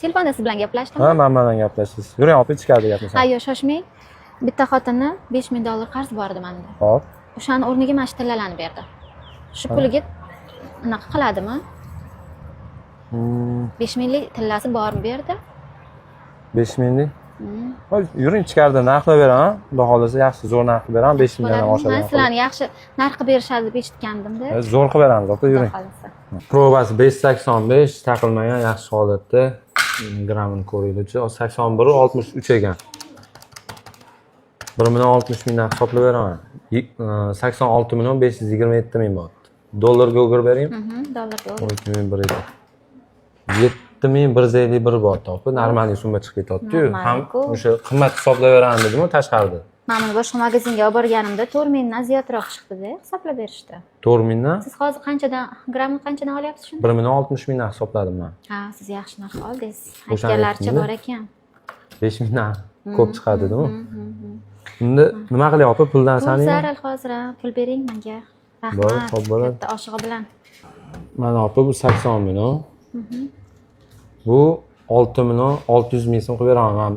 Telefonda siz bilan gaplashdim. Ha, man bilan gaplashdingiz. Yuring, opa, ichkarida Ha, gaplashamiz. yo'q, shoshmang. Bitta xotinni 5000 dollar qarz bor edi menda. Hop. O'shani o'rniga mana shu tillalarni berdi. Shu puliga unaqa qiladimi? 5000lik tillasi bormi berdi? 5000lik. Ho'p, yuring, ichkarida narxlab beraman. Xudo xohlasa, yaxshi, zo'r narx qilib beraman. 5000dan ham Bo'ladimi? oshadi. Man sizlarni yaxshi narx qilib berishadi deb eshitgandimda. Zo'r qilib beramiz, opa, Xudo yuring. xohlasa. Probasi 5,85, taqilmagan, yaxshi holatda. Grammini ko'ringlarchi, 81 63 ekan. 1 million 60 mingdan hisoblab beraman. 86 million 527 ming bo'ldi. Dollarga o'girib bering. Dollarga o'girib. 12 100. 7151 bor, opa. Нормальный summa chiqib ketyapti-yu. Ham Нормальный-ku. o'sha qimmat hisoblab beraman dedim tashqarida. Man buni boshqa magazinga olib borganimda 4000dan ziyodroq chiqdi-da, hisoblab berishdi. 4000dan. Siz hozir qanchadan, grammni qanchadan olyapsiz shuni? 1 million 60 mingdan hisobladim man. Ha, siz yaxshi narx oldingiz. O'shani Aytganlaricha aytdimda. bor ekan. 5 mingdan ko'p chiqadi dedimi? Unda nima qilay, opa, puldan Pul sanaymi? zaril hozir, ha, pul bering menga. Bo'ldi, Rahmat. xo'p, bo'ladi. Katta oshig'i bilan. Mana, opa, bu 80 million. Bu 6 million 600 ming so'm qilib beraman. Man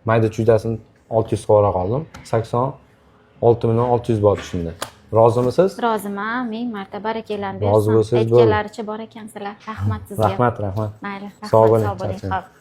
mayda chuydasini 600 qilib yubora qoldim. 86 million 600 bor shunda. Rozimisiz? Roziman, ming marta, barakanglarni Rozi bersin. bo'lsangiz bo'ldi. Aytganlaricha bor ekansizlar. Rahmat sizga. Rahmat, rahmat. Mayli, rahmat, Sog' bo'ling, sog' bo'ling. charchamang. Xo'p.